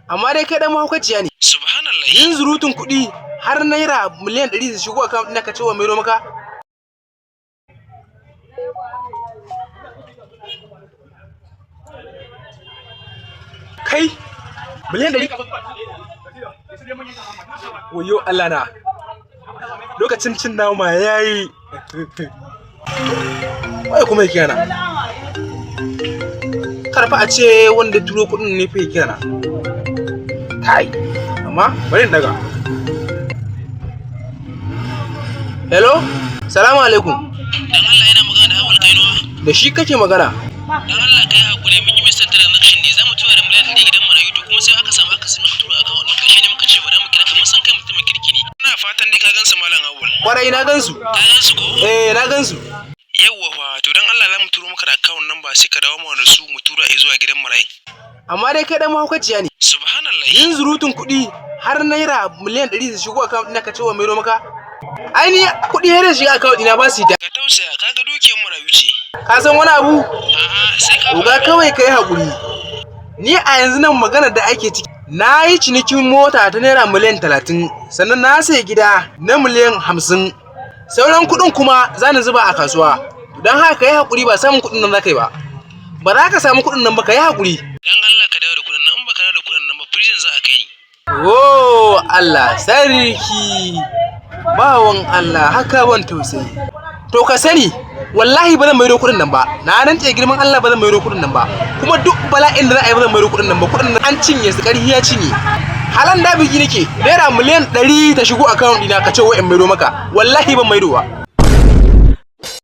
Amma dai kai dan mahaukaciya ne. Subhanallah. Yin zurutun kuɗi har ₦100 million su shigo account ɗina ka ce wa maido maka. Kai, 100 million. Wayo Allah na. Lokacin cin nama ya yi. Wai kuma yake yana. Karfa a ce wanda turo kuɗin ne fa yake yana. Kai, amma bari in daga. Hello? Salamu alaikum. Dan Allah yana magana da Awal Kainuwa. Da shi kake magana? Dan Allah kai hakuri, mun yi mistake transaction ne, zamu tura da 100 million gidan marayu, to kuma sai aka samu aka sai muka tura akan wannan kai shine muka ce bari mu kira ka, mun san kai mutumin kirki ne. Ina fatan dai ka gansu, Malam Awal. Kwarai na gansu. Ka gansu ko? Eh, na gansu. Yawwa fa, to dan Allah za mu turo maka da account number, sai ka dawo mana da su mu tura zuwa gidan marayun. Amma dai kai dan mahaukaciya ne. Subhanallah. Yin zurutun kuɗi har ₦100 million su shigo account ɗina ka ce wa maido maka. Ai ni kuɗi har shiga account ɗina ba su yi ta. Ka tausaya, kaga dukiyar marayu ce. Ka san wani abu? A'a, sai ka Oga, kawai kai haƙuri. Ni a yanzu nan maganar da ake ciki, na yi cinikin mota ta ₦30 million, sannan na sayi gida na 50 million. Sauran kuɗin kuma za ni zuba a kasuwa. Don haka ka yi haƙuri, ba samun kuɗin nan za ka yi ba. Ba za ka samu kuɗin nan ba, ka yi haƙuri. Dan Allah ka dawo da kuɗin nan, in baka dawo da kuɗin nan ba, prison za a kai ni. Oh Allah sarki, bawan Allah, haka ban tausayi. To ka sani, wallahi ba zan maido kuɗin nan ba. Na rantse girman Allah ba zan maido kuɗin nan ba. Kuma duk bala'in da za a yi, ba zan maido kuɗin nan ba. Kuɗin nan an cinye su, ƙarfi ya cinye. Halan da biki nake, ₦100 million ta shigo account ɗina ka ce wai in maido maka. Wallahi ban maido ba.